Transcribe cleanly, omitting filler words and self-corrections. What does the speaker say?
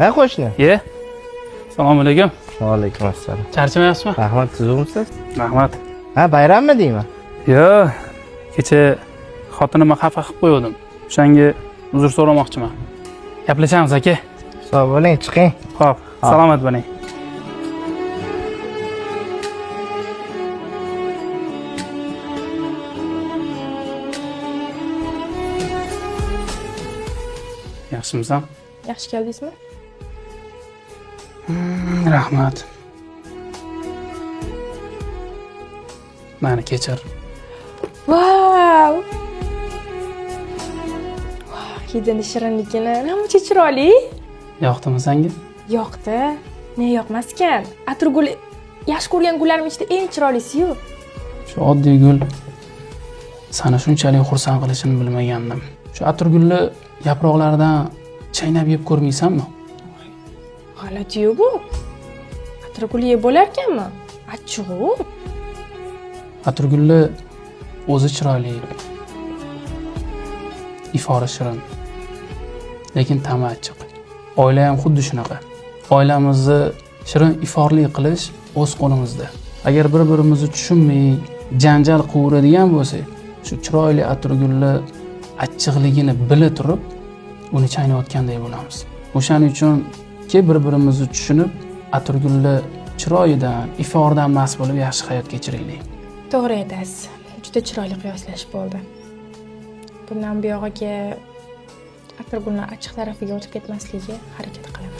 Ha, qo'shni. Ye. Assalomu alaykum. Va alaykum assalom. Charchamayapsizmi? Rahmat, tuzukmisiz? Rahmat. Ha, bayrammi deyman? Yo, kecha xotinimni xafa qilib qo'ygandim. O'shanga uzr so'ramoqchiman. Gaplashamiz aka. Sog' bo'ling, chiqing. Xo'p, salomat bo'ling. Yaxshimisan? Yaxshi keldingizmi? Rahmat. Mani kechir. Vau! Hidini shirinligini namuncha chiroyli. Yoqdimi senga? Yoqdi. Ne yoqmaskan? Atirgul yaxshi ko'rgan gullarim ichida eng chiroylisi-yu. Shu oddiy gul seni shunchalik xursand qilishini bilmagandim. Shu atirgulni yaproqlaridan chaynab yeb ko'rmaysanmi? G'alati-yu bu. Atirgul yeb bo'larkanmi? Achchig'u. Atirgulni o'zi chiroyli, ifori shirin, lekin ta'mi achchiq. Oila ham xuddi shunaqa. Oilamizni shirin iforli qilish o'z qo'limizda. Agar bir-birimizni tushunmay janjal quvuradigan bo'lsak, shu chiroyli atirgulni achchiqligini bila turib, uni chaynayotganday bo'lamiz. O'shaning uchun ke bir-birimizni tushunib, atirgulni chiroyidan, iforidan mast bo'lib yaxshi hayot kechiraylik. To'g'ri aytasiz. Juda chiroyli qiyoslash bo'ldi. Bundan buyog'iga atirgulni achchiq tarafiga o'tib ketmasligiga harakat qilaman.